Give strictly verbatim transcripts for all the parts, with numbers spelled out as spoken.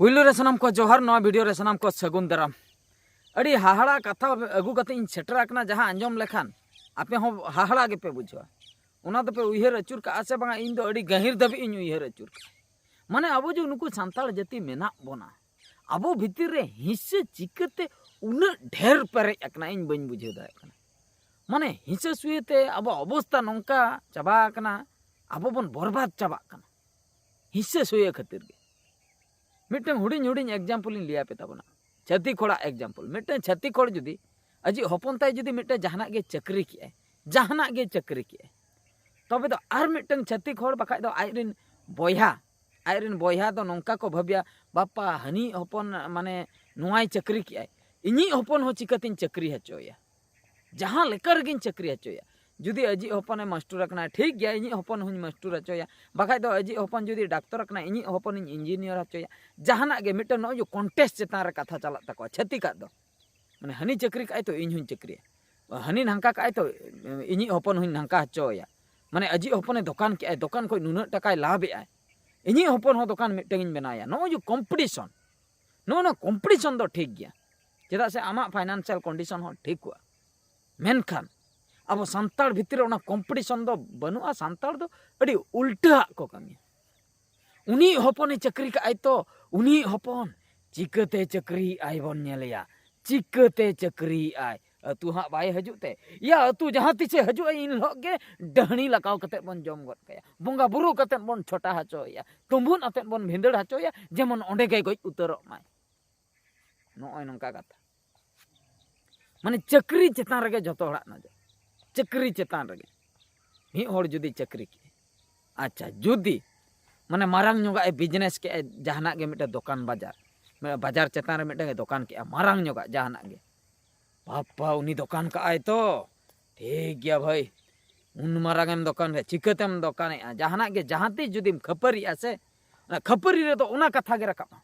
ᱯᱩᱭᱞᱩ ᱨᱮ ᱥᱟᱱᱟᱢ ᱠᱚ ᱡᱚᱦᱟᱨ, ᱱᱚᱣᱟ ᱵᱷᱤᱰᱤᱭᱳ ᱨᱮ ᱥᱟᱱᱟᱢ ᱠᱚ ᱥᱟᱹᱜᱩᱱ ᱫᱟᱨᱟᱢ᱾ ᱟᱹᱰᱤ ᱦᱟᱦᱟᱲᱟ ᱠᱟᱛᱷᱟ ᱟᱹᱜᱩ ᱠᱟᱛᱮ ᱤᱧ ᱥᱮᱴᱮᱨ ᱟᱠᱟᱱᱟ, ᱡᱟᱦᱟᱸ ᱟᱸᱡᱚᱢ ᱞᱮᱠᱷᱟᱱ ᱟᱯᱮ ᱦᱚᱸ ᱦᱟᱦᱟᱲᱟ ᱜᱮᱯᱮ ᱵᱩᱡᱷᱟᱹᱣᱟ᱾ ᱚᱱᱟ ᱫᱚᱯᱮ ᱩᱭᱦᱟᱹᱨ ᱟᱹᱪᱩᱨ ᱠᱟᱜᱼᱟ ᱥᱮ ᱵᱟᱝᱟ, ᱤᱧ ᱫᱚ ᱟᱹᱰᱤ ᱜᱟᱹᱦᱤᱨ ᱫᱷᱟᱹᱵᱤᱡ ᱤᱧ ᱩᱭᱦᱟᱹᱨ ᱟᱹᱪᱩᱨ ᱠᱟᱜᱼᱟ᱾ ᱢᱟᱱᱮ ᱟᱵᱚ ᱡᱮ ᱱᱩᱠᱩ ᱥᱟᱱᱛᱟᱲ ᱡᱟᱹᱛᱤ ᱢᱮᱱᱟᱜ ᱵᱚᱱᱟ, ᱟᱵᱚ ᱵᱷᱤᱛᱤᱨ ᱨᱮ ᱦᱤᱸᱥᱟᱹ ᱪᱤᱠᱟᱹᱛᱮ ᱩᱱᱟᱹᱜ ᱰᱷᱮᱨ ᱯᱮᱨᱮᱡ ᱟᱠᱟᱱᱟ, ᱤᱧ ᱵᱟᱹᱧ ᱵᱩᱡᱷᱟᱹᱣ ᱫᱟᱲᱮᱭᱟᱜ ᱠᱟᱱᱟ᱾ ᱢᱟᱱᱮ ᱦᱤᱸᱥᱟᱹ ᱥᱩᱭᱟᱹ ᱛᱮ ᱟᱵᱚ ᱚᱵᱚᱥᱛᱟ ᱱᱚᱝᱠᱟ ᱪᱟᱵᱟ ᱟᱠᱟᱱᱟ, ᱟᱵᱚ ᱵᱚᱱ ᱵᱚᱨᱵᱟᱫ ᱪᱟᱵᱟᱜ ᱠᱟᱱᱟ ᱦᱤᱸᱥᱟᱹ ᱥᱩᱭᱟᱹ ᱠᱷᱟᱹᱛᱤᱨ ᱜᱮ᱾ ᱢᱤᱫᱴᱟᱝ ᱦᱩᱰᱤᱧ ᱦᱩᱰᱤᱧ ᱮᱠᱡᱟᱢᱯᱚᱞ ᱤᱧ ᱞᱟᱹᱭ ᱟᱯᱮ ᱛᱟᱵᱚᱱᱟ᱾ ᱪᱷᱟᱹᱛᱤᱠ ᱦᱚᱲᱟᱜ ᱮᱠᱡᱟᱢᱯᱚᱞ, ᱢᱤᱫᱴᱟᱝ ᱪᱷᱟᱹᱛᱤᱠ ᱦᱚᱲ ᱡᱩᱫᱤ ᱟᱡᱤᱡ ᱦᱚᱯᱚᱱ ᱛᱟᱭ ᱡᱩᱫᱤ ᱢᱤᱫᱴᱟᱝ ᱡᱟᱦᱟᱱᱟᱜ ᱜᱮ ᱪᱟᱹᱠᱨᱤ ᱠᱮᱜᱼᱟᱭ, ᱡᱟᱦᱟᱱᱟᱜ ᱜᱮ ᱪᱟᱹᱠᱨᱤ ᱠᱮᱜᱼᱟᱭ, ᱛᱚᱵᱮ ᱫᱚ ᱟᱨ ᱢᱤᱫᱴᱟᱝ ᱪᱷᱟᱹᱛᱤᱠ ᱦᱚᱲ ᱵᱟᱠᱷᱟᱡ ᱫᱚ ᱟᱡᱨᱮᱱ ᱵᱚᱭᱦᱟ, ᱟᱡᱨᱮᱱ ᱵᱚᱭᱦᱟ ᱫᱚ ᱱᱚᱝᱠᱟ ᱠᱚ ᱵᱷᱟᱹᱵᱤᱭᱟ, "ᱵᱟᱯᱟ, ᱦᱟᱹᱱᱤ ᱦᱚᱯᱚᱱ ᱢᱟᱱᱮ ᱱᱚᱣᱟᱭ ᱪᱟᱹᱠᱨᱤ ᱠᱮᱜᱼᱟᱭ, ᱤᱧᱤᱡ ᱦᱚᱯᱚᱱ ᱦᱚᱸ ᱪᱤᱠᱟᱹᱛᱤᱧ ᱪᱟᱹᱠᱨᱤ ᱦᱚᱪᱚᱭᱟ? ᱡᱟᱦᱟᱸ ᱞᱮᱠᱟ ᱨᱮᱜᱮᱧ ᱪᱟᱹᱠᱨᱤ ᱦᱚᱪᱚᱭᱟ᱾ ᱡᱩᱫᱤ ᱟᱡᱤᱡ ᱦᱚᱯᱚᱱᱮ ᱢᱟᱥᱴᱚᱨ ᱟᱠᱟᱱᱟ, ᱴᱷᱤᱠ ᱜᱮᱭᱟ, ᱤᱧᱤᱡ ᱦᱚᱯᱚᱱ ᱦᱚᱸᱧ ᱢᱟᱥᱴᱚᱨ ᱦᱚᱪᱚᱭᱟ᱾ ᱵᱟᱠᱷᱟᱡ ᱫᱚ ᱟᱡᱤᱡ ᱦᱚᱯᱚᱱ ᱡᱩᱫᱤ ᱰᱟᱠᱛᱚᱨ ᱟᱠᱟᱱᱟ, ᱤᱧᱤᱡ ᱦᱚᱯᱚᱱᱤᱧ ᱤᱧᱡᱤᱱᱤᱭᱟᱨ ᱦᱚᱪᱚᱭᱟ᱾" ᱡᱟᱦᱟᱱᱟᱜ ᱜᱮ ᱢᱤᱫᱴᱟᱝ ᱱᱚᱜᱼᱚᱭ ᱡᱮ ᱠᱚᱱᱴᱮᱥᱴ ᱪᱮᱛᱟᱱ ᱨᱮ ᱠᱟᱛᱷᱟ ᱪᱟᱞᱟᱜ ᱛᱟᱠᱚᱣᱟ ᱪᱷᱟᱹᱛᱤᱠᱟᱜ ᱫᱚ, ᱢᱟᱱᱮ ᱦᱟᱹᱱᱤ ᱪᱟᱹᱠᱨᱤ ᱠᱟᱜᱼᱟᱭ ᱛᱚ ᱤᱧ ᱦᱚᱸᱧ ᱪᱟᱹᱠᱨᱤᱭᱟ, ᱦᱟᱹᱱᱤ ᱱᱚᱝᱠᱟ ᱠᱟᱜᱼᱟᱭ ᱛᱚ ᱤᱧᱤᱡ ᱦᱚᱯᱚᱱ ᱦᱚᱸᱧ ᱱᱚᱝᱠᱟ ᱦᱚᱪᱚᱭᱟ᱾ ᱢᱟᱱᱮ ᱟᱡᱤᱡ ᱦᱚᱯᱚᱱᱮ ᱫᱚᱠᱟᱱ ᱠᱮᱜᱼᱟᱭ, ᱫᱚᱠᱟᱱ ᱠᱷᱚᱱ ᱱᱩᱱᱟᱹᱜ ᱴᱟᱠᱟᱭ ᱞᱟᱵᱷ ᱮᱜᱼᱟᱭ, ᱤᱧᱤᱡ ᱦᱚᱯᱚᱱ ᱦᱚᱸ ᱫᱚᱠᱟᱱ ᱢᱤᱫᱴᱟᱝ ᱤᱧ ᱵᱮᱱᱟᱣᱟ᱾ ᱱᱚᱜᱼᱚᱭ ᱡᱮ ᱠᱚᱢᱯᱤᱴᱤᱥᱚᱱ, ᱱᱚᱜᱼᱚ ᱱᱚᱣᱟ ᱠᱚᱢᱯᱤᱴᱤᱥᱚᱱ ᱫᱚ ᱴᱷᱤᱠ ᱜᱮᱭᱟ, ᱪᱮᱫᱟᱜ ᱥᱮ ᱟᱢᱟᱜ ᱯᱷᱟᱭᱱᱟᱱᱥᱤᱭᱟᱞ ᱠᱚᱱᱰᱤᱥᱚᱱ ᱦᱚᱸ ᱴᱷᱤᱠ ᱠᱚᱜᱼᱟ᱾ ᱢᱮᱱᱠᱷᱟᱱ ᱟᱵᱚ ᱥᱟᱱᱛᱟᱲ ᱵᱷᱤᱛᱤᱨ ᱨᱮ ᱚᱱᱟ ᱠᱚᱢᱯᱤᱴᱤᱥᱚᱱ ᱫᱚ ᱵᱟᱹᱱᱩᱜᱼᱟ᱾ ᱥᱟᱱᱛᱟᱲ ᱫᱚ ᱟᱹᱰᱤ ᱩᱞᱴᱟᱹᱣᱟᱜ ᱠᱚ ᱠᱟᱹᱢᱤᱭᱟ᱾ ᱩᱱᱤ ᱦᱚᱯᱚᱱᱮ ᱪᱟᱹᱠᱨᱤ ᱠᱟᱜᱼᱟᱭ ᱛᱚ, ᱩᱱᱤ ᱦᱚᱯᱚᱱ ᱪᱤᱠᱟᱹᱛᱮ ᱪᱟᱹᱠᱨᱤᱭᱮᱜᱼᱟᱭ ᱵᱚᱱ ᱧᱮᱞᱮᱭᱟ, ᱪᱤᱠᱟᱹᱛᱮ ᱪᱟᱹᱠᱨᱤᱭᱮᱜᱼᱟᱭ᱾ ᱟᱹᱛᱩ ᱦᱟᱸᱜ ᱵᱟᱭ ᱦᱤᱡᱩᱜ ᱛᱮ, ᱭᱟ ᱟᱹᱛᱩ ᱡᱟᱦᱟᱸ ᱛᱤᱥᱮ ᱦᱤᱡᱩᱜᱼᱟ, ᱤᱱ ᱦᱤᱞᱳᱜ ᱜᱮ ᱰᱟᱹᱦᱲᱤ ᱞᱟᱠᱟᱣ ᱠᱟᱛᱮᱫ ᱵᱚᱱ ᱡᱚᱢ ᱜᱚᱫ ᱠᱟᱭᱟ, ᱵᱚᱸᱜᱟ ᱵᱩᱨᱩ ᱠᱟᱛᱮᱫ ᱵᱚᱱ ᱪᱷᱚᱴᱟ ᱦᱚᱪᱚᱭᱮᱭᱟ, ᱛᱩᱢᱵᱩᱫ ᱟᱛᱮᱫ ᱵᱚᱱ ᱵᱷᱤᱸᱫᱟᱹᱲ ᱦᱚᱪᱚᱭᱮᱭᱟ, ᱡᱮᱢᱚᱱ ᱚᱸᱰᱮ ᱜᱮ ᱜᱚᱡ ᱩᱛᱟᱹᱨᱚᱜ ᱢᱟᱭ᱾ ᱱᱚᱜᱼᱚᱭ ᱱᱚᱝᱠᱟ ᱠᱟᱛᱷᱟ᱾ ᱢᱟᱱᱮ ᱪᱟᱹᱠᱨᱤ ᱪᱮᱛᱟᱱ ᱨᱮᱜᱮ ᱡᱚᱛᱚ ᱦᱚᱲᱟᱜ ᱱᱚᱡᱚᱨ, ᱪᱟᱹᱠᱨᱤ ᱪᱮᱛᱟᱱ ᱨᱮᱜᱮ᱾ ᱢᱤᱫ ᱦᱚᱲ ᱡᱩᱫᱤ ᱪᱟᱹᱠᱨᱤ ᱠᱮᱜᱼᱟᱭ, ᱟᱪᱪᱷᱟ, ᱡᱩᱫᱤ ᱢᱟᱱᱮ ᱢᱟᱨᱟᱝ ᱧᱚᱜᱟᱜ ᱮ ᱵᱤᱡᱽᱱᱮᱥ ᱠᱮᱜᱼᱟᱭ, ᱡᱟᱦᱟᱱᱟᱜ ᱜᱮ ᱢᱤᱫᱴᱮᱱ ᱫᱚᱠᱟᱱ ᱵᱟᱡᱟᱨ, ᱢᱟᱱᱮ ᱵᱟᱡᱟᱨ ᱪᱮᱛᱟᱱ ᱨᱮ ᱢᱤᱫᱴᱮᱱ ᱫᱚᱠᱟᱱ ᱠᱮᱜᱼᱟ, ᱢᱟᱨᱟᱝ ᱧᱚᱜᱟᱜ ᱡᱟᱦᱟᱱᱟᱜ ᱜᱮ, ᱵᱟᱯᱟ, ᱩᱱᱤ ᱫᱚᱠᱟᱱ ᱠᱟᱜᱼᱟᱭ ᱛᱚ, ᱴᱷᱤᱠ ᱜᱮᱭᱟ ᱵᱷᱟᱹᱭ, ᱩᱱ ᱢᱟᱨᱟᱝ ᱮᱢ ᱫᱚᱠᱟᱱ ᱨᱮ ᱪᱤᱠᱟᱹᱛᱮᱢ ᱫᱚᱠᱟᱱᱮᱜᱼᱟ? ᱡᱟᱦᱟᱱᱟᱜ ᱜᱮ ᱡᱟᱦᱟᱸ ᱛᱤᱥ ᱡᱩᱫᱤᱢ ᱠᱷᱟᱹᱯᱟᱹᱨᱤᱜᱼᱟ ᱥᱮ, ᱚᱱᱟ ᱠᱷᱟᱹᱯᱟᱹᱨᱤ ᱨᱮᱫᱚ ᱚᱱᱟ ᱠᱟᱛᱷᱟ ᱜᱮ ᱨᱟᱠᱟᱵᱼᱟ,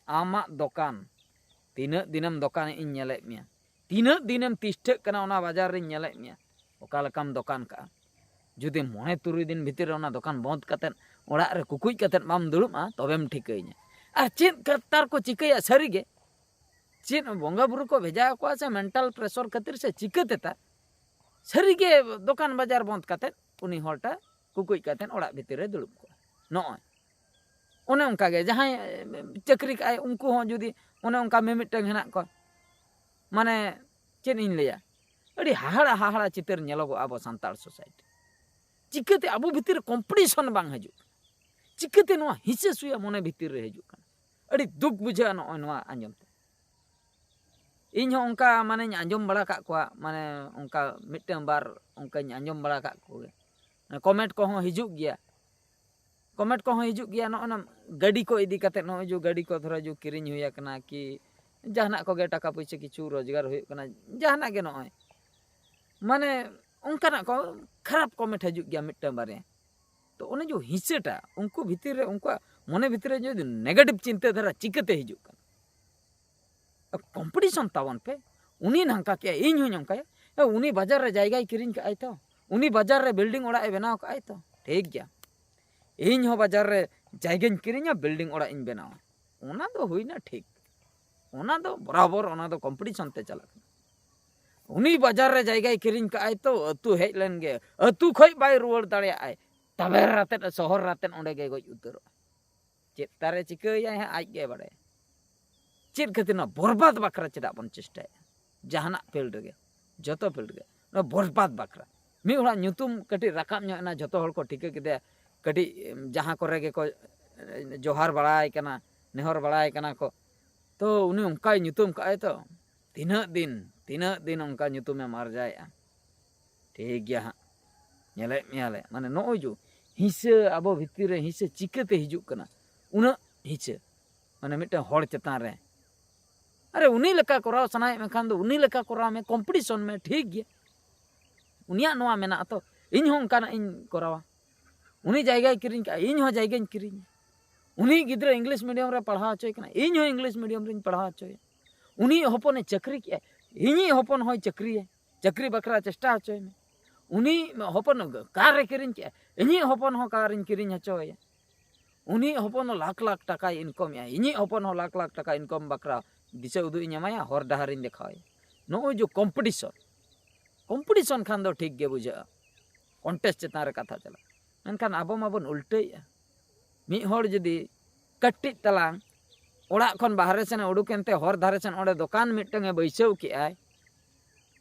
ᱟᱢᱟᱜ ᱫᱚᱠᱟᱱ ᱛᱤᱱᱟᱹᱜ ᱫᱤᱱᱮᱢ ᱫᱚᱠᱟᱱᱮᱜ ᱤᱧ ᱧᱮᱞᱮᱫ ᱢᱮᱭᱟ, ᱛᱤᱱᱟᱹᱜ ᱫᱤᱱᱮᱢ ᱛᱤᱥᱴᱷᱟᱹᱜ ᱠᱟᱱᱟ ᱚᱱᱟ ᱵᱟᱡᱟᱨ ᱨᱤᱧ ᱧᱮᱞᱮᱫ ᱢᱮᱭᱟ, ᱚᱠᱟ ᱞᱮᱠᱟᱢ ᱫᱚᱠᱟᱱ ᱠᱟᱜᱼᱟ᱾ ᱡᱩᱫᱤ ᱢᱚᱬᱮ ᱛᱩᱨᱩᱭ ᱫᱤᱱ ᱵᱷᱤᱛᱤᱨ ᱨᱮ ᱚᱱᱟ ᱫᱚᱠᱟᱱ ᱵᱚᱱᱫ ᱠᱟᱛᱮᱫ ᱚᱲᱟᱜ ᱨᱮ ᱠᱩᱠᱩᱡ ᱠᱟᱛᱮᱫ ᱵᱟᱢ ᱫᱩᱲᱩᱵᱼᱟ, ᱛᱚᱵᱮᱢ ᱴᱷᱤᱠᱟᱹᱭᱧᱟ᱾ ᱟᱨ ᱪᱮᱫ ᱠᱟᱛᱟᱨ ᱠᱚ ᱪᱤᱠᱟᱹᱭᱟ ᱥᱟᱹᱨᱤᱜᱮ? ᱪᱮᱫ ᱵᱚᱸᱜᱟ ᱵᱩᱨᱩ ᱠᱚ ᱵᱷᱮᱡᱟ ᱟᱠᱚᱣᱟ ᱥᱮ ᱢᱮᱱᱴᱟᱞ ᱯᱨᱮᱥᱚᱨ ᱠᱷᱟᱹᱛᱤᱨ ᱥᱮ ᱪᱤᱠᱟᱹ ᱛᱮᱛᱟ? ᱥᱟᱹᱨᱤᱜᱮ ᱫᱚᱠᱟᱱ ᱵᱟᱡᱟᱨ ᱵᱚᱱᱫ ᱠᱟᱛᱮᱫ ᱩᱱᱤ ᱦᱚᱲᱴᱟ ᱠᱩᱠᱩᱡ ᱠᱟᱛᱮᱫ ᱚᱲᱟᱜ ᱵᱷᱤᱛᱤᱨ ᱨᱮ ᱫᱩᱲᱩᱵ ᱠᱚᱜᱼᱟ᱾ ᱱᱚᱜᱼᱚᱭ ᱚᱱᱮ ᱚᱱᱠᱟᱜᱮ ᱡᱟᱦᱟᱸᱭ ᱪᱟᱹᱠᱨᱤ ᱠᱟᱜᱼᱟᱭ, ᱩᱱᱠᱩ ᱦᱚᱸ ᱡᱩᱫᱤ ᱚᱱᱮ ᱚᱱᱠᱟ ᱢᱤᱢᱤᱫᱴᱟᱝ ᱦᱮᱱᱟᱜ ᱠᱚᱣᱟ, ᱢᱟᱱᱮ ᱪᱮᱫ ᱤᱧ ᱞᱟᱹᱭᱟ, ᱟᱹᱰᱤ ᱦᱟᱦᱟᱲᱟ ᱦᱟᱦᱟᱲᱟ ᱪᱤᱛᱟᱹᱨ ᱧᱮᱞᱚᱜᱚᱜᱼᱟ ᱟᱵᱚ ᱥᱟᱱᱛᱟᱲ ᱥᱳᱥᱟᱭᱴᱤ᱾ ᱪᱤᱠᱟᱹᱛᱮ ᱟᱵᱚ ᱵᱷᱤᱛᱤᱨ ᱨᱮ ᱠᱚᱢᱯᱤᱴᱤᱥᱚᱱ ᱵᱟᱝ ᱦᱤᱡᱩᱜ ᱠᱟᱱᱟ? ᱪᱤᱠᱟᱹᱛᱮ ᱱᱚᱣᱟ ᱦᱤᱸᱥᱟᱹ ᱥᱩᱭᱟ ᱢᱚᱱᱮ ᱵᱷᱤᱛᱤᱨ ᱨᱮ ᱦᱤᱡᱩᱜ ᱠᱟᱱᱟ? ᱟᱹᱰᱤ ᱫᱩᱠ ᱵᱩᱡᱷᱟᱹᱜᱼᱟ ᱱᱚᱜᱼᱚᱭ ᱱᱚᱣᱟ ᱟᱸᱡᱚᱢ ᱛᱮ᱾ ᱤᱧ ᱦᱚᱸ ᱚᱱᱠᱟ ᱢᱟᱱᱮᱧ ᱟᱸᱡᱚᱢ ᱵᱟᱲᱟ ᱠᱟᱜ ᱠᱚᱣᱟ, ᱢᱟᱱᱮ ᱚᱱᱠᱟ ᱢᱤᱫᱴᱟᱝ ᱵᱟᱨ ᱚᱱᱠᱟᱧ ᱟᱸᱡᱚᱢ ᱵᱟᱲᱟ ᱠᱟᱜ ᱠᱚᱜᱮ, ᱠᱚᱢᱮᱱᱴ ᱠᱚᱦᱚᱸ ᱦᱤᱡᱩᱜ ᱜᱮᱭᱟ᱾ ᱠᱚᱢᱮᱱᱴ ᱠᱚᱦᱚᱸ ᱦᱤᱡᱩᱜ ᱜᱮᱭᱟ᱾ ᱱᱚᱜᱼᱚᱭ ᱱᱟ ᱜᱟᱹᱰᱤ ᱠᱚ ᱤᱫᱤ ᱠᱟᱛᱮᱫ, ᱱᱚᱜᱼᱚᱭ ᱡᱮ ᱜᱟᱹᱰᱤ ᱠᱚ ᱫᱷᱚᱨᱚ ᱡᱮ ᱠᱤᱨᱤᱧ ᱦᱩᱭ ᱟᱠᱟᱱᱟ ᱠᱤ ᱡᱟᱦᱟᱱᱟᱜ ᱠᱚᱜᱮ ᱴᱟᱠᱟ ᱯᱩᱭᱥᱟᱹ ᱠᱤᱪᱷᱩ ᱨᱳᱡᱽᱜᱟᱨ ᱦᱩᱭᱩᱜ ᱠᱟᱱᱟ, ᱡᱟᱦᱟᱱᱟᱜ ᱜᱮ ᱱᱚᱜᱼᱚᱭ ᱢᱟᱱᱮ ᱚᱱᱠᱟᱱᱟᱜ ᱠᱚ ᱠᱷᱟᱨᱟᱯ ᱠᱚᱢᱮᱱᱴ ᱦᱤᱡᱩᱜ ᱜᱮᱭᱟ ᱢᱤᱫᱴᱟᱝ ᱵᱟᱨᱭᱟ᱾ ᱛᱚ ᱚᱱᱮ ᱡᱮ ᱦᱤᱸᱥᱟᱹᱴᱟ ᱩᱱᱠᱩ ᱵᱷᱤᱛᱤᱨ ᱨᱮ, ᱩᱱᱠᱩᱣᱟᱜ ᱢᱚᱱᱮ ᱵᱷᱤᱛᱤᱨ ᱨᱮ ᱡᱩᱫᱤ ᱱᱮᱜᱮᱴᱤᱵᱷ ᱪᱤᱱᱛᱟᱹ ᱫᱷᱟᱨᱟ ᱪᱤᱠᱟᱹᱛᱮ ᱦᱤᱡᱩᱜ ᱠᱟᱱᱟ? ᱠᱚᱢᱯᱤᱴᱤᱥᱚᱱ ᱛᱟᱵᱚᱱ ᱯᱮ᱾ ᱩᱱᱤ ᱱᱚᱝᱠᱟ ᱠᱮᱜᱼᱟ, ᱤᱧ ᱦᱚᱸᱧ ᱚᱱᱠᱟᱭᱟ᱾ ᱮ, ᱩᱱᱤ ᱵᱟᱡᱟᱨ ᱨᱮ ᱡᱟᱭᱜᱟᱭ ᱠᱤᱨᱤᱧ ᱠᱟᱜᱼᱟᱭ ᱛᱚ, ᱩᱱᱤ ᱵᱟᱡᱟᱨ ᱨᱮ ᱵᱤᱞᱰᱤᱝ ᱚᱲᱟᱜ ᱮ ᱵᱮᱱᱟᱣ ᱠᱟᱜᱼᱟᱭ ᱛᱚ, ᱴᱷᱤᱠ ᱜᱮᱭᱟ᱾ ᱤᱧ ᱦᱚᱸ ᱵᱟᱡᱟᱨ ᱨᱮ ᱡᱟᱭᱜᱟᱧ ᱠᱤᱨᱤᱧᱟ, ᱵᱤᱞᱰᱤᱝ ᱚᱲᱟᱜ ᱤᱧ ᱵᱮᱱᱟᱣᱟ᱾ ᱚᱱᱟ ᱫᱚ ᱦᱩᱭᱱᱟ ᱴᱷᱤᱠ, ᱚᱱᱟ ᱫᱚ ᱵᱚᱨᱟᱵᱚᱨ, ᱚᱱᱟ ᱫᱚ ᱠᱚᱢᱯᱤᱴᱤᱥᱚᱱ ᱛᱮ ᱪᱟᱞᱟᱜ ᱠᱟᱱᱟ᱾ ᱩᱱᱤ ᱵᱟᱡᱟᱨ ᱨᱮ ᱡᱟᱭᱜᱟᱭ ᱠᱤᱨᱤᱧ ᱠᱟᱜᱼᱟᱭ ᱛᱚ, ᱟᱹᱛᱩ ᱦᱮᱡ ᱞᱮᱱ ᱜᱮ, ᱟᱹᱛᱩ ᱠᱷᱚᱡ ᱵᱟᱭ ᱨᱩᱣᱟᱹᱲ ᱫᱟᱲᱮᱭᱟᱜᱼᱟᱭ, ᱛᱟᱵᱮᱨ ᱟᱛᱮᱫ ᱥᱚᱦᱚᱨ ᱟᱛᱮᱫ ᱚᱸᱰᱮ ᱜᱮ ᱜᱚᱡ ᱩᱛᱟᱹᱨᱚᱜᱼᱟ᱾ ᱪᱮᱫ ᱛᱟᱨᱮ ᱪᱤᱠᱟᱹᱭᱟᱭ ᱦᱟᱸᱜ ᱟᱡ ᱜᱮ ᱵᱟᱲᱟᱭᱟ᱾ ᱪᱮᱫ ᱠᱷᱟᱹᱛᱤᱨ ᱱᱚᱣᱟ ᱵᱚᱨᱵᱟᱫ ᱵᱟᱠᱷᱨᱟ ᱪᱮᱫᱟᱜ ᱵᱚᱱ ᱪᱮᱥᱴᱟᱭᱟ? ᱡᱟᱦᱟᱱᱟᱜ ᱯᱷᱤᱞᱰ ᱨᱮᱜᱮ, ᱡᱚᱛᱚ ᱯᱷᱤᱞᱰ ᱨᱮᱜᱮ ᱱᱚᱣᱟ ᱵᱚᱨᱵᱟᱫ ᱵᱟᱠᱷᱨᱟ᱾ ᱢᱤᱫ ᱦᱚᱲᱟᱜ ᱧᱩᱛᱩᱢ ᱠᱟᱹᱴᱤᱡ ᱨᱟᱠᱟᱵ ᱧᱚᱜ ᱮᱱᱟ, ᱡᱚᱛᱚ ᱦᱚᱲ ᱠᱚ ᱴᱷᱤᱠᱟᱹ ᱠᱮᱫᱮᱭᱟ, ᱠᱟᱹᱴᱤᱡ ᱡᱟᱦᱟᱸ ᱠᱚᱨᱮ ᱜᱮᱠᱚ ᱡᱚᱦᱟᱨ ᱵᱟᱲᱟᱭ ᱠᱟᱱᱟ, ᱱᱮᱦᱚᱨ ᱵᱟᱲᱟᱭ ᱠᱟᱱᱟ ᱠᱚ, ᱛᱚ ᱩᱱᱤ ᱚᱱᱠᱟᱭ ᱧᱩᱛᱩᱢ ᱠᱟᱜᱼᱟᱭ ᱛᱚ᱾ ᱛᱤᱱᱟᱹᱜ ᱫᱤᱱ, ᱛᱤᱱᱟᱹᱜ ᱫᱤᱱ ᱚᱱᱠᱟ ᱧᱩᱛᱩᱢᱮᱢ ᱟᱨᱡᱟᱣᱮᱫᱼᱟ? ᱴᱷᱤᱠ ᱜᱮᱭᱟ ᱦᱟᱸᱜ, ᱧᱮᱞᱮᱫ ᱢᱮᱭᱟᱞᱮ᱾ ᱢᱟᱱᱮ ᱱᱚᱜᱼᱚᱭ ᱡᱮ ᱦᱤᱸᱥᱟᱹ ᱟᱵᱚ ᱵᱷᱤᱛᱤᱨ ᱨᱮ ᱦᱤᱸᱥᱟᱹ ᱪᱤᱠᱟᱹᱛᱮ ᱦᱤᱡᱩᱜ ᱠᱟᱱᱟ? ᱩᱱᱟᱹᱜ ᱦᱤᱸᱥᱟᱹ, ᱢᱟᱱᱮ ᱢᱤᱫᱴᱟᱝ ᱦᱚᱲ ᱪᱮᱛᱟᱱ ᱨᱮ᱾ ᱟᱨᱮ ᱩᱱᱤ ᱞᱮᱠᱟ ᱠᱚᱨᱟᱣ ᱥᱟᱱᱟᱭᱮᱫ ᱢᱮᱠᱷᱟᱱ ᱫᱚ ᱩᱱᱤ ᱞᱮᱠᱟ ᱠᱚᱨᱟᱣ ᱢᱮ, ᱠᱚᱢᱯᱤᱴᱤᱥᱚᱱ ᱢᱮ, ᱴᱷᱤᱠ ᱜᱮᱭᱟ᱾ ᱩᱱᱤᱭᱟᱜ ᱱᱚᱣᱟ ᱢᱮᱱᱟᱜᱼᱟ ᱛᱚ, ᱤᱧ ᱦᱚᱸ ᱚᱱᱠᱟᱱᱟᱜ ᱤᱧ ᱠᱚᱨᱟᱣᱟ᱾ ᱩᱱᱤ ᱡᱟᱭᱜᱟᱭ ᱠᱤᱨᱤᱧ ᱠᱟᱜᱼᱟ, ᱤᱧ ᱦᱚᱸ ᱡᱟᱭᱜᱟᱧ ᱠᱤᱨᱤᱧᱟ᱾ ᱩᱱᱤ ᱜᱤᱫᱽᱨᱟᱹ ᱤᱝᱞᱤᱥ ᱢᱤᱰᱤᱭᱟᱢ ᱨᱮ ᱯᱟᱲᱦᱟᱣ ᱦᱚᱪᱚᱭ ᱠᱟᱱᱟ, ᱤᱧ ᱦᱚᱸ ᱤᱝᱞᱤᱥ ᱢᱤᱰᱤᱭᱟᱢ ᱨᱤᱧ ᱯᱟᱲᱦᱟᱣ ᱦᱚᱪᱚᱭᱟ᱾ ᱩᱱᱤ ᱦᱚᱯᱚᱱᱮ ᱪᱟᱹᱠᱨᱤ ᱠᱮᱜᱼᱟ, ᱤᱧᱤᱡ ᱦᱚᱯᱚᱱ ᱦᱚᱸᱭ ᱪᱟᱹᱠᱨᱤᱭᱟ, ᱪᱟᱹᱠᱨᱤ ᱵᱟᱠᱷᱨᱟ ᱪᱮᱥᱴᱟ ᱦᱚᱪᱚᱭ ᱢᱮ᱾ ᱩᱱᱤ ᱦᱚᱯᱚᱱ ᱠᱟᱨ ᱮ ᱠᱤᱨᱤᱧ ᱠᱮᱜᱼᱟ, ᱤᱧᱤᱡ ᱦᱚᱯᱚᱱ ᱦᱚᱸ ᱠᱟᱨ ᱤᱧ ᱠᱤᱨᱤᱧ ᱦᱚᱪᱚᱭᱟ᱾ ᱩᱱᱤ ᱦᱚᱯᱚᱱ ᱦᱚᱸ ᱞᱟᱠᱷ ᱞᱟᱠᱷ ᱴᱟᱠᱟᱭ ᱤᱱᱠᱚᱢᱮᱜᱼᱟ, ᱤᱧᱤᱡ ᱦᱚᱯᱚᱱ ᱦᱚᱸ ᱞᱟᱠᱷ ᱞᱟᱠᱷ ᱴᱟᱠᱟ ᱤᱱᱠᱚᱢ ᱵᱟᱠᱷᱨᱟ ᱫᱤᱥᱟᱹ ᱩᱫᱩᱜ ᱤᱧ ᱮᱢᱟᱭᱟ, ᱦᱚᱨ ᱰᱟᱦᱟᱨᱤᱧ ᱫᱮᱠᱷᱟᱣᱟᱭᱟ᱾ ᱱᱚᱜᱼᱚᱭ ᱡᱮ ᱠᱚᱢᱯᱤᱴᱤᱥᱚᱱ, ᱠᱚᱢᱯᱤᱴᱤᱥᱚᱱ ᱠᱷᱟᱱ ᱫᱚ ᱴᱷᱤᱠ ᱜᱮ ᱵᱩᱡᱷᱟᱹᱜᱼᱟ, ᱠᱚᱱᱴᱮᱥᱴ ᱪᱮᱛᱟᱱ ᱨᱮ ᱠᱟᱛᱷᱟ ᱪᱟᱞᱟᱜᱼᱟ᱾ ᱢᱮᱱᱠᱷᱟᱱ ᱟᱵᱚ ᱢᱟᱵᱚᱱ ᱩᱞᱴᱟᱹᱭᱮᱜᱼᱟ᱾ ᱢᱤᱫ ᱦᱚᱲ ᱡᱩᱫᱤ ᱠᱟᱹᱴᱤᱡ ᱛᱟᱞᱟᱝ ᱚᱲᱟᱜ ᱠᱷᱚᱱ ᱵᱟᱦᱨᱮ ᱥᱮᱱᱮ ᱩᱰᱩᱠ ᱮᱱᱛᱮ ᱦᱚᱨ ᱫᱷᱟᱨᱮ ᱥᱮᱱ ᱚᱸᱰᱮ ᱫᱚᱠᱟᱱ ᱢᱤᱫᱴᱟᱝ ᱮ ᱵᱟᱹᱭᱥᱟᱹᱣ ᱠᱮᱜᱼᱟᱭ,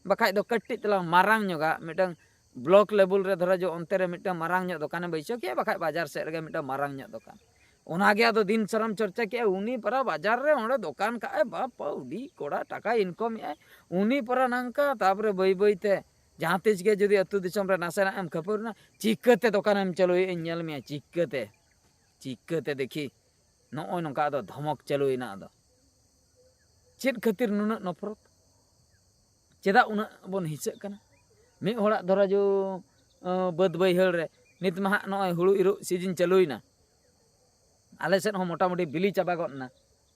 ᱵᱟᱠᱷᱟᱡ ᱫᱚ ᱠᱟᱹᱴᱤᱡ ᱛᱟᱞᱟᱝ ᱢᱟᱨᱟᱝ ᱧᱚᱜᱟᱜ ᱢᱤᱫᱴᱟᱝ ᱵᱞᱚᱠ ᱞᱮᱵᱮᱞ ᱨᱮ ᱫᱷᱚᱨᱚ ᱡᱚ ᱚᱱᱛᱮ ᱨᱮ ᱢᱤᱫᱴᱟᱝ ᱢᱟᱨᱟᱝ ᱧᱚᱜ ᱫᱚᱠᱟᱱᱮ ᱵᱟᱹᱭᱥᱟᱹᱣ ᱠᱮᱜᱼᱟ, ᱵᱟᱠᱷᱟᱡ ᱵᱟᱡᱟᱨ ᱥᱮᱫ ᱨᱮᱜᱮ ᱢᱤᱫᱴᱟᱝ ᱢᱟᱨᱟᱝ ᱧᱚᱜ ᱫᱚᱠᱟᱱ᱾ ᱚᱱᱟᱜᱮ ᱟᱫᱚ ᱫᱤᱱ ᱥᱟᱨᱟᱢ ᱪᱚᱨᱪᱟ ᱠᱮᱜᱼᱟ, ᱩᱱᱤ ᱯᱟᱨᱟ ᱵᱟᱡᱟᱨ ᱨᱮ ᱚᱸᱰᱮ ᱫᱚᱠᱟᱱ ᱠᱟᱜᱼᱟᱭ, ᱵᱟᱯ ᱟᱹᱰᱤ ᱠᱚᱲᱟ ᱴᱟᱠᱟᱭ ᱤᱱᱠᱚᱢᱮᱜᱼᱟᱭ, ᱩᱱᱤ ᱯᱟᱨᱟ ᱱᱟᱝᱠᱟ᱾ ᱛᱟᱯᱚᱨᱮ ᱵᱟᱹᱭ ᱵᱟᱹᱭ ᱛᱮ ᱡᱟᱦᱟᱸ ᱛᱤᱥ ᱜᱮ ᱡᱩᱫᱤ ᱟᱹᱛᱩ ᱫᱤᱥᱚᱢ ᱨᱮ ᱱᱟᱥᱮᱱᱟᱜ ᱮᱢ ᱠᱷᱟᱹᱯᱟᱹᱨᱤᱱᱟ, ᱪᱤᱠᱟᱹᱛᱮ ᱫᱚᱠᱟᱱᱮᱢ ᱪᱟᱹᱞᱩᱭᱮᱫ ᱤᱧ ᱧᱮᱞ ᱢᱮᱭᱟ, ᱪᱤᱠᱟᱹᱛᱮ, ᱪᱤᱠᱟᱹᱛᱮ ᱫᱮᱠᱷᱤ᱾ ᱱᱚᱜᱼᱚᱭ ᱱᱚᱝᱠᱟ ᱟᱫᱚ ᱫᱷᱚᱢᱚᱠ ᱪᱟᱹᱞᱩᱭᱮᱱᱟ᱾ ᱟᱫᱚ ᱪᱮᱫ ᱠᱷᱟᱹᱛᱤᱨ ᱱᱩᱱᱟᱹᱜ ᱱᱚᱯᱷᱨᱚᱛ? ᱪᱮᱫᱟᱜ ᱩᱱᱟᱹᱜ ᱵᱚᱱ ᱦᱤᱸᱥᱟᱹᱜ ᱠᱟᱱᱟ? ᱢᱤᱫ ᱦᱚᱲᱟᱜ ᱫᱷᱚᱨᱟ ᱡᱚ, ᱟᱸ, ᱵᱟᱹᱫᱽ ᱵᱟᱹᱭᱦᱟᱹᱲ ᱨᱮ ᱱᱤᱛ ᱢᱟ ᱦᱟᱸᱜ ᱱᱚᱜᱼᱚᱭ ᱦᱩᱲᱩ ᱤᱨᱚᱜ ᱥᱤᱡᱤᱱ ᱪᱟᱹᱞᱩᱭᱮᱱᱟ᱾ ᱟᱞᱮ ᱥᱮᱫ ᱦᱚᱸ ᱢᱚᱴᱟᱢᱩᱴᱤ ᱵᱤᱞᱤ ᱪᱟᱵᱟ ᱜᱚᱫ ᱮᱱᱟ᱾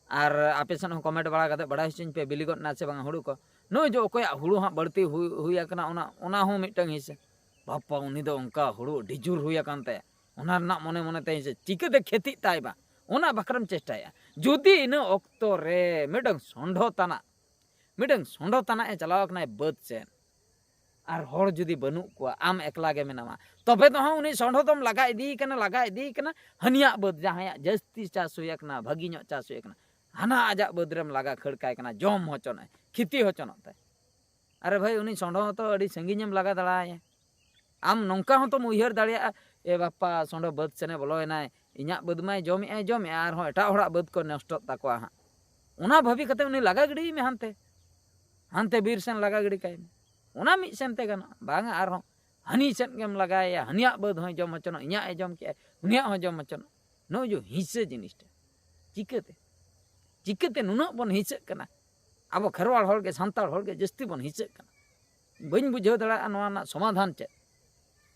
ᱟᱨ ᱟᱯᱮ ᱥᱮᱫ ᱦᱚᱸ ᱠᱚᱢᱮᱱᱴ ᱵᱟᱲᱟ ᱠᱟᱛᱮ ᱵᱟᱲᱟᱭ ᱦᱚᱪᱚᱧ ᱯᱮ, ᱵᱤᱞᱤ ᱜᱚᱫ ᱮᱱᱟ ᱥᱮ ᱵᱟᱝ ᱦᱩᱲᱩ ᱠᱚ᱾ ᱱᱚᱜᱼᱚᱭ ᱡᱮ ᱚᱠᱚᱭᱟᱜ ᱦᱩᱲᱩ ᱦᱟᱸᱜ ᱵᱟᱹᱲᱛᱤ ᱦᱩᱭ, ᱦᱩᱭ ᱟᱠᱟᱱᱟ, ᱚᱱᱟ, ᱚᱱᱟ ᱦᱚᱸ ᱢᱤᱫᱴᱟᱝ ᱦᱤᱸᱥᱟᱹ᱾ ᱵᱟᱯᱟ, ᱩᱱᱤ ᱫᱚ ᱚᱱᱠᱟ ᱦᱩᱲᱩ ᱟᱹᱰᱤ ᱡᱳᱨ ᱦᱩᱭ ᱟᱠᱟᱱ ᱛᱟᱭᱟ, ᱚᱱᱟ ᱨᱮᱱᱟᱜ ᱢᱚᱱᱮ ᱢᱚᱱᱮ ᱛᱮ ᱦᱤᱸᱥᱟᱹ᱾ ᱪᱤᱠᱟᱹᱛᱮ ᱠᱷᱮᱛᱤᱜ ᱛᱟᱭ ᱵᱟ, ᱚᱱᱟ ᱵᱟᱠᱷᱨᱟᱢ ᱪᱮᱥᱴᱟᱭᱟ᱾ ᱡᱩᱫᱤ ᱤᱱᱟᱹ ᱚᱠᱛᱚ ᱨᱮ ᱢᱤᱫᱴᱟᱝ ᱥᱚᱸᱰᱷᱚ ᱛᱟᱱᱟᱜ, ᱢᱤᱫᱴᱟᱝ ᱥᱚᱸᱰᱷᱚ ᱛᱟᱱᱟᱜ ᱮ ᱪᱟᱞᱟᱣ ᱟᱠᱟᱱᱟᱭ ᱵᱟᱹᱫᱽ ᱥᱮᱫ, ᱟᱨ ᱦᱚᱲ ᱡᱩᱫᱤ ᱵᱟᱹᱱᱩᱜ ᱠᱚᱣᱟ, ᱟᱢ ᱮᱠᱞᱟ ᱜᱮ ᱢᱮᱱᱟᱢᱟ, ᱛᱚᱵᱮ ᱫᱚ ᱦᱟᱸᱜ ᱩᱱᱤ ᱥᱚᱸᱰᱷᱚ ᱫᱚᱢ ᱞᱟᱜᱟ ᱤᱫᱤᱭᱮ ᱠᱟᱱᱟ, ᱞᱟᱜᱟ ᱤᱫᱤᱭᱮ ᱠᱟᱱᱟ, ᱦᱟᱹᱱᱤᱭᱟᱜ ᱵᱟᱹᱫᱽ ᱡᱟᱦᱟᱸᱭᱟᱜ ᱡᱟᱹᱥᱛᱤ ᱪᱟᱥ ᱦᱩᱭ ᱟᱠᱟᱱᱟ, ᱵᱷᱟᱹᱜᱤ ᱧᱚᱜ ᱪᱟᱥ ᱦᱩᱭ ᱟᱠᱟᱱᱟ, ᱦᱟᱱᱟ ᱟᱡᱟᱜ ᱵᱟᱹᱫᱽ ᱨᱮᱢ ᱞᱟᱜᱟ ᱠᱷᱟᱹᱲ ᱠᱟᱭ ᱠᱟᱱᱟ, ᱡᱚᱢ ᱦᱚᱪᱚᱱᱟᱭ, ᱠᱷᱤᱛᱤ ᱦᱚᱪᱚᱱᱚᱜ ᱛᱟᱭ᱾ ᱟᱨᱮ ᱵᱷᱟᱹᱭ, ᱩᱱᱤ ᱥᱚᱸᱰᱷᱚ ᱦᱚᱸᱛᱚ ᱟᱹᱰᱤ ᱥᱟᱺᱜᱤᱧᱮᱢ ᱞᱟᱜᱟ ᱫᱟᱲᱟᱭᱟ᱾ ᱟᱢ ᱱᱚᱝᱠᱟ ᱦᱚᱸᱛᱚᱢ ᱩᱭᱦᱟᱹᱨ ᱫᱟᱲᱮᱭᱟᱜᱼᱟ, "ᱮ ᱵᱟᱯᱟ, ᱥᱚᱸᱰᱷᱚ ᱵᱟᱹᱫᱽ ᱥᱮᱱᱮ ᱵᱚᱞᱚᱭᱮᱱᱟᱭ, ᱤᱧᱟᱹᱜ ᱵᱟᱹᱫᱽ ᱢᱟᱭ ᱡᱚᱢᱮᱜᱼᱟᱭ, ᱡᱚᱢᱮᱜᱼᱟᱭ, ᱟᱨᱦᱚᱸ ᱮᱴᱟᱜ ᱦᱚᱲᱟᱜ ᱵᱟᱹᱫᱽ ᱠᱚ ᱱᱚᱥᱴᱚᱜ ᱛᱟᱠᱚᱣᱟ ᱦᱟᱸᱜ᱾" ᱚᱱᱟ ᱵᱷᱟᱹᱵᱤ ᱠᱟᱛᱮ ᱩᱱᱤ ᱞᱟᱜᱟ ᱜᱤᱰᱤᱭᱮ ᱢᱮ ᱦᱟᱱᱛᱮ, ᱦᱟᱱᱛᱮ ᱵᱤᱨ ᱥᱮᱱ ᱞᱟᱜᱟ ᱜᱤᱰᱤ ᱠᱟᱭ ᱢᱮ᱾ ᱚᱱᱟ ᱢᱤᱫ ᱥᱮᱱ ᱛᱮ ᱜᱟᱱᱚᱜᱼᱟ᱾ ᱵᱟᱝᱟ, ᱟᱨᱦᱚᱸ ᱦᱟᱹᱱᱤ ᱥᱮᱫ ᱜᱮᱢ ᱞᱟᱜᱟᱭᱮᱭᱟ, ᱦᱟᱹᱱᱤᱭᱟᱜ ᱵᱟᱹᱫᱽ ᱦᱚᱸᱭ ᱡᱚᱢ ᱦᱚᱪᱚᱱᱚᱜ, ᱤᱧᱟᱹᱜ ᱮ ᱡᱚᱢ ᱠᱮᱜᱼᱟᱭ, ᱩᱱᱤᱭᱟᱜ ᱦᱚᱸ ᱡᱚᱢ ᱦᱚᱪᱚᱱᱚᱜ᱾ ᱱᱚᱜᱼᱚᱭ ᱡᱮ ᱦᱤᱸᱥᱟᱹ ᱡᱤᱱᱤᱥᱴᱟ, ᱪᱤᱠᱟᱹᱛᱮ, ᱪᱤᱠᱟᱹᱛᱮ ᱱᱩᱱᱟᱹᱜ ᱵᱚᱱ ᱦᱤᱸᱥᱟᱹᱜ ᱠᱟᱱᱟ? ᱟᱵᱚ ᱠᱷᱮᱨᱣᱟᱲ ᱦᱚᱲ ᱜᱮ, ᱥᱟᱱᱛᱟᱲ ᱦᱚᱲ ᱜᱮ ᱡᱟᱹᱥᱛᱤ ᱵᱚᱱ ᱦᱤᱸᱥᱟᱹᱜ ᱠᱟᱱᱟ᱾ ᱵᱟᱹᱧ ᱵᱩᱡᱷᱟᱹᱣ ᱫᱟᱲᱮᱭᱟᱜᱼᱟ ᱱᱚᱣᱟ ᱨᱮᱱᱟᱜ ᱥᱚᱢᱟᱫᱷᱟᱱ ᱪᱮᱫ᱾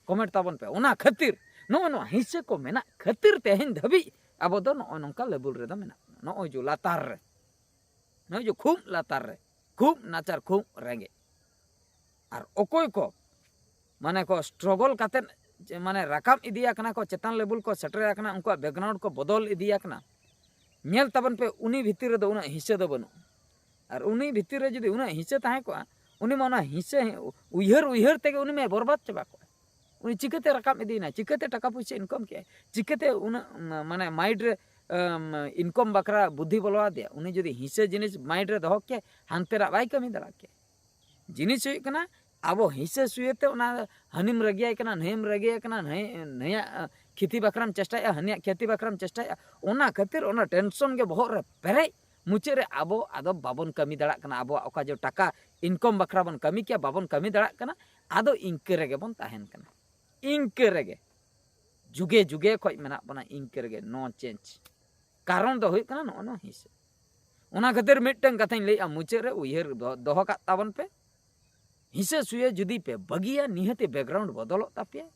ᱠᱚᱢᱮᱱᱴ ᱛᱟᱵᱚᱱ ᱯᱮ᱾ ᱚᱱᱟ ᱠᱷᱟᱹᱛᱤᱨ, ᱱᱚᱜᱼᱚᱭ ᱱᱚᱣᱟ ᱦᱤᱸᱥᱟᱹ ᱠᱚ ᱢᱮᱱᱟᱜ ᱠᱷᱟᱹᱛᱤᱨ ᱛᱮᱦᱮᱧ ᱫᱷᱟᱹᱵᱤᱡ ᱟᱵᱚ ᱫᱚ ᱱᱚᱜᱼᱚᱭ ᱱᱚᱝᱠᱟ ᱞᱮᱵᱮᱞ ᱨᱮᱫᱚ ᱢᱮᱱᱟᱜ ᱵᱚᱱᱟ᱾ ᱱᱚᱜᱼᱚᱭ ᱡᱮ ᱞᱟᱛᱟᱨ ᱨᱮ, ᱱᱚᱜᱼᱚᱭ ᱡᱮ ᱠᱷᱩᱵ ᱞᱟᱛᱟᱨ ᱨᱮ, ᱠᱷᱩᱵ ᱱᱟᱪᱟᱨ, ᱠᱷᱩᱵ ᱨᱮᱸᱜᱮᱡ᱾ ᱟᱨ ᱚᱠᱚᱭ ᱠᱚ ᱢᱟᱱᱮ ᱠᱚ ᱥᱴᱨᱚᱜᱚᱞ ᱠᱟᱛᱮᱫ ᱡᱮ ᱢᱟᱱᱮ ᱨᱟᱠᱟᱵ ᱤᱫᱤᱭᱟ ᱠᱟᱱᱟ ᱠᱚ, ᱪᱮᱛᱟᱱ ᱞᱮᱵᱮᱞ ᱠᱚ ᱥᱮᱴᱮᱨ ᱟᱠᱟᱱᱟ, ᱩᱱᱠᱩᱣᱟᱜ ᱵᱮᱠᱜᱨᱟᱣᱩᱱᱰ ᱠᱚ ᱵᱚᱫᱚᱞ ᱤᱫᱤᱭᱟ ᱠᱟᱱᱟ, ᱧᱮᱞ ᱛᱟᱵᱚᱱ ᱯᱮ, ᱩᱱᱤ ᱵᱷᱤᱛᱤᱨ ᱨᱮᱫᱚ ᱩᱱᱟᱹᱜ ᱦᱤᱸᱥᱟᱹ ᱫᱚ ᱵᱟᱹᱱᱩᱜᱼᱟ᱾ ᱟᱨ ᱩᱱᱤ ᱵᱷᱤᱛᱤᱨ ᱨᱮ ᱡᱩᱫᱤ ᱩᱱᱟᱹᱜ ᱦᱤᱸᱥᱟᱹ ᱛᱟᱦᱮᱸ ᱠᱚᱜᱼᱟ, ᱩᱱᱤ ᱢᱟ ᱚᱱᱟ ᱦᱤᱸᱥᱟᱹ ᱩᱭᱦᱟᱹᱨ ᱩᱭᱦᱟᱹᱨ ᱛᱮᱜᱮ ᱩᱱᱤ ᱢᱟᱭ ᱵᱚᱨᱵᱟᱫ ᱪᱟᱵᱟ ᱠᱚᱜᱼᱟ᱾ ᱩᱱᱤ ᱪᱤᱠᱟᱹᱛᱮ ᱨᱟᱠᱟᱵ ᱤᱫᱤᱭᱮᱱᱟ? ᱪᱤᱠᱟᱹᱛᱮ ᱴᱟᱠᱟ ᱯᱩᱭᱥᱟᱹ ᱤᱱᱠᱟᱢ ᱠᱮᱜᱼᱟᱭ? ᱪᱤᱠᱟᱹᱛᱮ ᱩᱱᱟᱹᱜ ᱢᱟ-, ᱢᱟᱱᱮ ᱢᱟᱭᱤᱱᱰ ᱨᱮ ᱤᱱᱠᱟᱢ ᱵᱟᱠᱷᱨᱟ ᱵᱩᱫᱽᱫᱷᱤ ᱵᱚᱞᱚ ᱟᱫᱮᱭᱟ? ᱩᱱᱤ ᱡᱩᱫᱤ ᱦᱤᱸᱥᱟᱹ ᱡᱤᱱᱤᱥ ᱢᱟᱭᱤᱱᱰ ᱨᱮ ᱫᱚᱦᱚ ᱠᱮᱭᱟᱭ, ᱦᱟᱱᱛᱮ ᱱᱟᱜ ᱵᱟᱭ ᱠᱟᱹᱢᱤ ᱫᱟᱲᱮ ᱠᱮᱭᱟ᱾ ᱡᱤᱱᱤᱥ ᱦᱩᱭᱩᱜ ᱠᱟᱱᱟ, ᱟᱵᱚ ᱦᱤᱸᱥᱟᱹ ᱥᱩᱭᱟᱹ ᱛᱮ ᱚᱱᱟ ᱦᱟᱹᱱᱤᱢ ᱨᱟᱹᱜᱤᱭᱟᱭ ᱠᱟᱱᱟ, ᱱᱟᱹᱭᱮᱢ ᱨᱟᱹᱜᱤᱭᱟᱭ ᱠᱟᱱᱟ, ᱱᱟᱹᱭ, ᱱᱟᱹᱭᱟᱜ ᱠᱷᱮᱛᱤ ᱵᱟᱠᱷᱨᱟᱢ ᱪᱮᱥᱴᱟᱭᱮᱫᱼᱟ, ᱦᱟᱹᱱᱤᱭᱟᱜ ᱠᱷᱮᱛᱤ ᱵᱟᱠᱷᱨᱟᱢ ᱪᱮᱥᱴᱟᱭᱮᱫᱼᱟ, ᱚᱱᱟ ᱠᱷᱟᱹᱛᱤᱨ ᱚᱱᱟ ᱴᱮᱱᱥᱚᱱ ᱜᱮ ᱵᱚᱦᱚᱜ ᱨᱮ ᱯᱮᱨᱮᱡ, ᱢᱩᱪᱟᱹᱫ ᱨᱮ ᱟᱵᱚ ᱟᱫᱚ ᱵᱟᱵᱚᱱ ᱠᱟᱹᱢᱤ ᱫᱟᱲᱮᱭᱟᱜ ᱠᱟᱱᱟ᱾ ᱟᱵᱚᱣᱟᱜ ᱚᱠᱟ ᱡᱮ ᱴᱟᱠᱟ ᱤᱱᱠᱟᱢ ᱵᱟᱠᱷᱨᱟ ᱵᱚᱱ ᱠᱟᱹᱢᱤ ᱠᱮᱭᱟ, ᱵᱟᱵᱚᱱ ᱠᱟᱹᱢᱤ ᱫᱟᱲᱮᱭᱟᱜ ᱠᱟᱱᱟ᱾ ᱟᱫᱚ ᱤᱱᱠᱟᱹ ᱨᱮᱜᱮ ᱵᱚᱱ ᱛᱟᱦᱮᱱ ᱠᱟᱱᱟ, ᱤᱱᱠᱟᱹ ᱨᱮᱜᱮ ᱡᱩᱜᱮ ᱡᱩᱜᱮ ᱠᱷᱚᱡ ᱢᱮᱱᱟᱜ ᱵᱚᱱᱟ, ᱤᱱᱠᱟᱹ ᱨᱮᱜᱮ, ᱱᱳ ᱪᱮᱧᱡᱽ᱾ ᱠᱟᱨᱚᱱ ᱫᱚ ᱦᱩᱭᱩᱜ ᱠᱟᱱᱟ ᱱᱚᱜᱼᱚ ᱱᱚᱣᱟ ᱦᱤᱸᱥᱟᱹ᱾ ᱚᱱᱟ ᱠᱷᱟᱹᱛᱤᱨ ᱢᱤᱫᱴᱟᱝ ᱠᱟᱛᱷᱟᱧ ᱞᱟᱹᱭᱮᱜᱼᱟ, ᱢᱩᱪᱟᱹᱫ ᱨᱮ ᱩᱭᱦᱟᱹᱨ ᱫᱚ-, ᱫᱚᱦᱚ ᱠᱟᱜ ᱛᱟᱵᱚᱱ ᱯᱮ, ᱦᱤᱸᱥᱟᱹ ᱥᱩᱭᱟᱹ ᱡᱩᱫᱤ ᱯᱮ ᱵᱟᱹᱜᱤᱭᱟ, ᱱᱤᱦᱟᱹᱛᱤ ᱵᱮᱠᱜᱨᱟᱣᱩᱱᱰ ᱵᱚᱫᱚᱞᱚᱜ ᱛᱟᱯᱮᱭᱟ,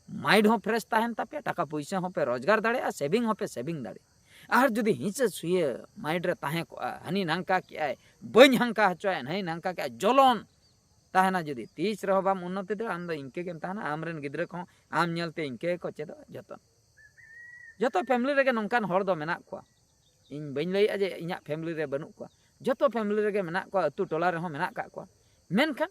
ᱢᱟᱭᱤᱱᱰ ᱦᱚᱸ ᱯᱷᱨᱮᱥ ᱛᱟᱦᱮᱱ ᱛᱟᱯᱮᱭᱟ, ᱴᱟᱠᱟ ᱯᱩᱭᱥᱟᱹ ᱦᱚᱸᱯᱮ ᱨᱳᱡᱽᱜᱟᱨ ᱫᱟᱲᱮᱭᱟᱜᱼᱟ, ᱥᱮᱵᱷᱤᱝ ᱦᱚᱸᱯᱮ ᱥᱮᱵᱷᱤᱝ ᱫᱟᱲᱮᱭᱟᱜᱼᱟ᱾ ᱟᱨ ᱡᱩᱫᱤ ᱦᱤᱸᱥᱟᱹ ᱥᱩᱭᱟᱹ ᱢᱟᱭᱤᱱᱰ ᱨᱮ ᱛᱟᱦᱮᱸ ᱠᱚᱜᱼᱟ, ᱦᱟᱹᱱᱤ ᱱᱟᱝᱠᱟ ᱠᱮᱜᱼᱟᱭ, ᱵᱟᱹᱧ ᱦᱟᱝᱠᱟ ᱦᱚᱪᱚᱭᱟ, ᱱᱟᱹᱭ ᱱᱟᱝᱠᱟ ᱠᱮᱜᱼᱟᱭ, ᱡᱚᱞᱚᱱ ᱛᱟᱦᱮᱱᱟ, ᱡᱩᱫᱤ ᱛᱤᱥ ᱨᱮᱦᱚᱸ ᱵᱟᱢ ᱩᱱᱱᱚᱛᱤ ᱫᱟᱲᱮᱭᱟᱜᱼᱟ, ᱟᱢ ᱫᱚ ᱤᱱᱠᱟᱹ ᱜᱮᱢ ᱛᱟᱦᱮᱱᱟ᱾ ᱟᱢ ᱨᱮᱱ ᱜᱤᱫᱽᱨᱟᱹ ᱠᱚᱦᱚᱸ ᱟᱢ ᱧᱮᱞᱛᱮ ᱤᱱᱠᱟᱹ ᱜᱮᱠᱚ ᱪᱮᱫᱚᱜᱼᱟ᱾ ᱡᱚᱛᱚ, ᱡᱚᱛᱚ ᱯᱷᱮᱢᱤᱞᱤ ᱨᱮᱜᱮ ᱱᱚᱝᱠᱟᱱ ᱦᱚᱲ ᱫᱚ ᱢᱮᱱᱟᱜ ᱠᱚᱣᱟ᱾ ᱤᱧ ᱵᱟᱹᱧ ᱞᱟᱹᱭᱮᱜᱼᱟ ᱡᱮ ᱤᱧᱟᱹᱜ ᱯᱷᱮᱢᱤᱞᱤ ᱨᱮ ᱵᱟᱹᱱᱩᱜ ᱠᱚᱣᱟ, ᱡᱚᱛᱚ ᱯᱷᱮᱢᱤᱞᱤ ᱨᱮᱜᱮ ᱢᱮᱱᱟᱜ ᱠᱚᱣᱟ, ᱟᱹᱛᱩ ᱴᱚᱞᱟ ᱨᱮᱦᱚᱸ ᱢᱮᱱᱟᱜ ᱠᱟᱜ ᱠᱚᱣᱟ᱾ ᱢᱮᱱᱠᱷᱟᱱ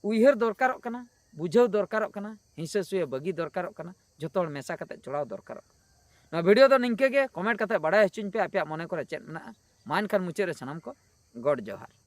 ᱩᱭᱦᱟᱹᱨ ᱫᱚᱨᱠᱟᱨᱚᱜ ᱠᱟᱱᱟ, ᱵᱩᱡᱷᱟᱹᱣ ᱫᱚᱨᱠᱟᱨᱚᱜ ᱠᱟᱱᱟ, ᱦᱤᱸᱥᱟᱹ ᱥᱩᱭᱟᱹ ᱵᱟᱹᱜᱤ ᱫᱚᱨᱠᱟᱨᱚᱜ ᱠᱟᱱᱟ, ᱡᱚᱛᱚ ᱦᱚᱲ ᱢᱮᱥᱟ ᱠᱟᱛᱮ ᱪᱚᱲᱟᱣ ᱫᱚᱨᱠᱟᱨᱚᱜ ᱠᱟᱱᱟ᱾ ᱱᱚᱣᱟ ᱵᱷᱤᱰᱤᱭᱳ ᱫᱚ ᱱᱤᱝᱠᱟᱹ ᱜᱮ, ᱠᱚᱢᱮᱱᱴ ᱠᱟᱛᱮ ᱵᱟᱲᱟᱭ ᱦᱚᱪᱚᱧ ᱯᱮ ᱟᱯᱮᱭᱟᱜ ᱢᱚᱱᱮ ᱠᱚᱨᱮ ᱪᱮᱫ ᱢᱮᱱᱟᱜᱼᱟ᱾ ᱢᱟ ᱮᱱᱠᱷᱟᱱ ᱢᱩᱪᱟᱹᱫ ᱨᱮ ᱥᱟᱱᱟᱢ ᱠᱚ ᱜᱚᱰ ᱡᱚᱦᱟᱨ᱾